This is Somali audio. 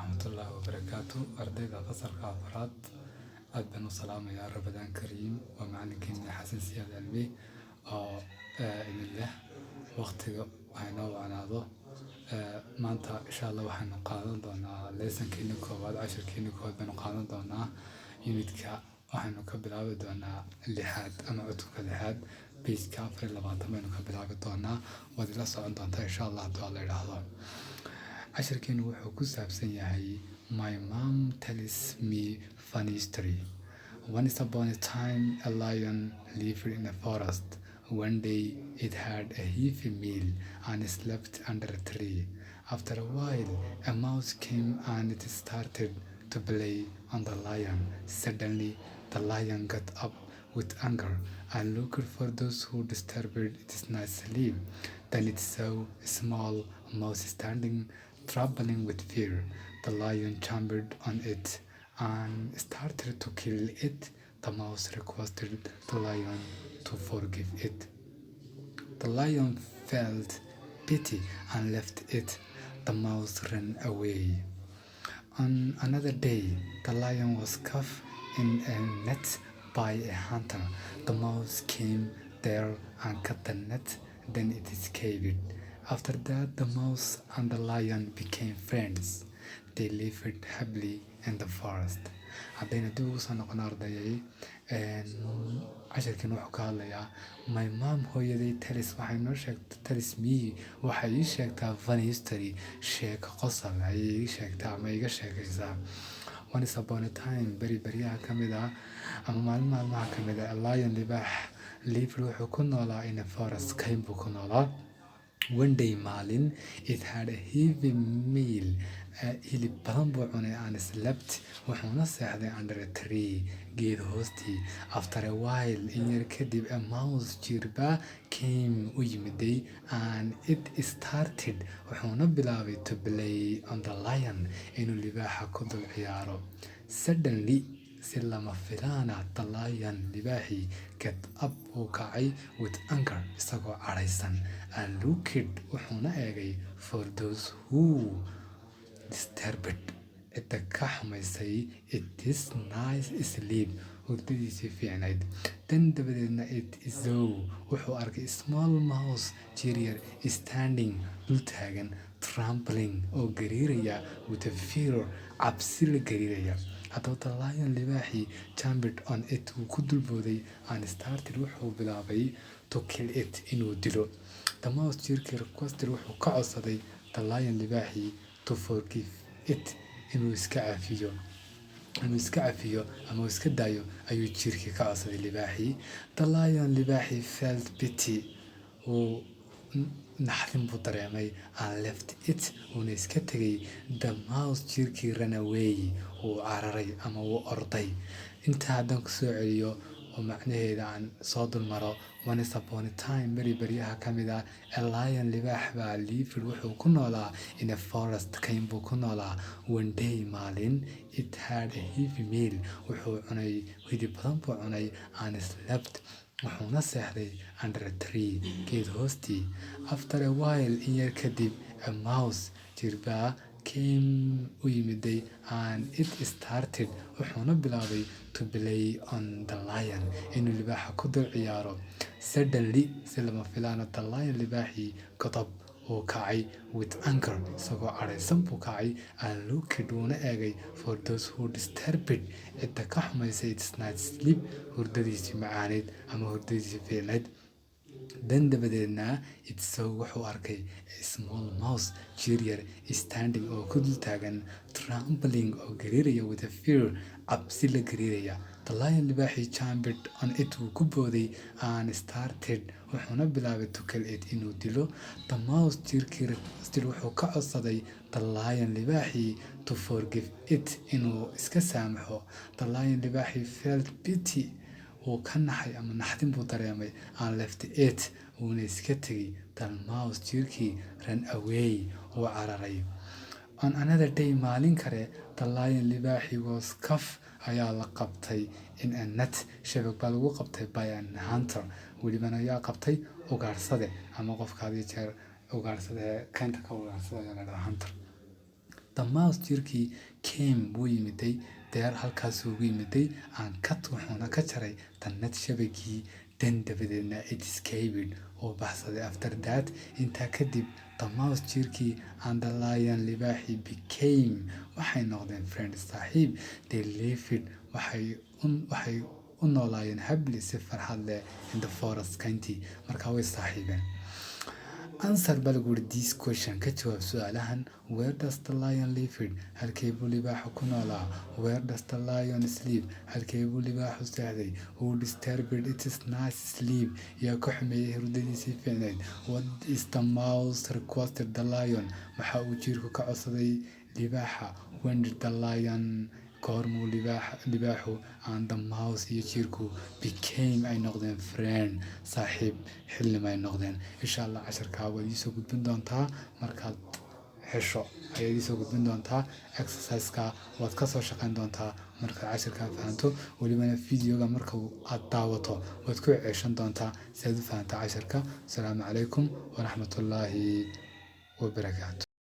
Waraxmatullaahi wabarakaatu. Ardayda fasalka afraad aad baan u salaamayaa. Ramadaan kariim. Waa macalinkeena Xasan Siyaad Cilmi oo idin leh waqtiga ha inoo wacnaado. Maanta, insha Allah, waxaanu qaadan doonaa lessonkeeni koowaad, cashirkeeni koowaad baynu qaadan doonaa. Unitka waxaynu ka bilaabi doonaa lixaad ama cutubka lixaad, pageka 24 baynu ka bilaabi doonaa. Waad ila socon doontaa, insha Allah, haddii la idhaahdo. Cashirkeenu wuxuu ku saabsan yahay "My Mom Tells Me Funny Story". Once upon a time, a lion lived in a forest. One day it had a heavy meal and slept under a tree. After a while, a mouse came and it started to play on the lion. Suddenly, the lion got up with anger and looked for those who disturbed its night sleep. Then it saw a small mouse standing, trembling with fear. The lion jumped on it and started to kill it. The mouse requested the lion to forgive it. The lion felt pity and left it. The mouse ran away. On another day, the lion was caught in a net by a hunter. The mouse came there and cut the net, then it escaped. After that, the mouse and the lion became friends. They lived happily in the forest. Haddayna dib ugu soo noqono, ardayay, cashirkan wuxuu ka hadlayaa "My mom", hooyaday, "tells", waxay noo sheegtay, "tells me", waxay ii sheegtaa, "funny history", sheeko qosol ayay ii sheegtaa ama iga sheekaysaa. Once upon a time, beri beryaha ka mid ah ama maalin maalmaha ka mid ah, a lion, libaax, lived, wuxuu ku noolaa, in a forest, kayn buu ku noolaa. One day, maalin, it had a heavy meal, hilib badan buu cunay, and slept, wuxuuna seexday, under a tree, geed hoostii. After a while, in yar kadib, a mouse, jiirba, came, u yimiday, and it started, wuxuuna bilaabay, to play on the lion, inuu libaaxa ku dul ciyaaro. Suddenly, si lama filaana, the lion, libaaxii, get up, uu kacay, with anger, isagoo cadhaysan, and looked, wuxuuna eegay, for those who disturbed, cidda ka xumaysay, its nice sleep, hurdadiisii fiicnayd. Then, dabadeedna, it saw, wuxuu arkay, small mouse, jiir yar, standing, dul taagan, trembling, oo gariiraya, with a fear, cabsi la gariiraya. Haddaba the lion, libaaxii, jumped on it, wuu ku dulbooday, and started, wuxuu bilaabay, to kill it, inuu dilo. The mouse, jiirkii, requested, wuxuu ka codsaday, the lion, libaaxii, to forgive it, inuu iska cafiyo ama uu iska daayo ayuu jiirkii ka codsaday libaaxii. The lion, libaaxii, felt pity, wuu naxdin buu dareemay, and left it, wuuna iska tegay. The mouse, jiirkii, ran away, wuu cararay ama wuu orday. Intaa haddaan kusoo celiyo oo macnaheeda aan soo dulmaro: once upon a time, beri beryaha ka mid ah, a lion, libaax baa, lived, wuxuu ku noolaa, in a forest, kayn buu ku noolaa. One day, maalin, it had a heavy meal, wuxuu cunay hilib badan buu cunay, and slept, wuxuuna seexday, under a tree, geed hoostii. After a while, in yar kadib, a mouse, jirbaa, came, u yimiday, and it started, wuxuuna bilaabay, to play on the lion, inuu libaaxa ku dul ciyaaro. Suddenly, si lama filaana, the lion, libaaxii, got up, wuu kacay, with anger, isagoo cadhaysan buu kacay, and looked, wuuna eegay, for those who disturbed, cidda ka xumaysay, its night sleep, hurdadiisii macaaneyd ama hurdadiisii fiicnayd. Then, dabadeedna, it saw, wuxuu arkay, a small mouse, jiir yar, standing, oo ku dul taagan, trembling, oo gariiraya, with a fear, cabsi la gariiraya. The lion, libaaxii, jumped on it, wuu ku booday, and started, wuxuuna bilaabay, to kill it, inuu dilo. The mouse, jiirkii, requested, wuxuu ka codsaday, the lion, libaaxii, to forgive it, inuu iska saamaxo. The lion, libaaxii, felt pity, wuu ka naxay ama naxdin buu dareemay, and left it, wuuna iska tegay. The mouse, jiirkii, ran away, wuu cararay. On another day, maalin kale, the lion, libaaxii, was caught, ayaa la qabtay, in a net, shabag baa lagu qabtay, by an hunter. Welibana ayaa qabtay? Ugaarsade ama qofka had iyo jeer ugaarsade ee kaynta ka ugaarsada ayaa la dhahaa hunter. The mouse, jiirkii, came, wuu yimiday, there, halkaasuu ugu yimiday, and cut, wuxuuna ka jaray, the net, shabagii. Then, dabadeedna, it escaped, oo baxsaday. After that, intaa kadib, the mouse, jiirkii, and the lion, libaaxii, became, waxay noqdeen, friends, saaxiib. They lived, waxay u noolaayeen, happily, si farxad leh, in the forest, kayntii. Markaa way saaxiibeen. Answer baa lagu yiri this question, ka jawaab su-aalahan. Where does the lion live? Halkee buu libaaxu ku noolaa? Where does the lion sleep? Halkee buu libaaxu seexday? Who disturbed its nice sleep? Yaa ka xumeeyey hurdadiisii fiicneyd? What is the mouse requested the lion? Waxa uu jiirku ka codsaday libaaxa? When did the lion, goormuu libaaxu, and the mouse, iyo jiirku, became, ay noqdeen, friend, saaxiib, xillim ay noqdeen? Insha Allah casharkaa waad iisoo gudbin doontaa. Markaad hesho ayaad iisoo gudbin doontaa. Exerciseka waad kasoo shaqeyn doontaa markaad casharkaa fahanto. Welibana videoga marka aad daawato waad ku ceshan doontaa si aad u fahanto casharka. Asalaamu calaykum waraxmatullaahi wabarakaatu.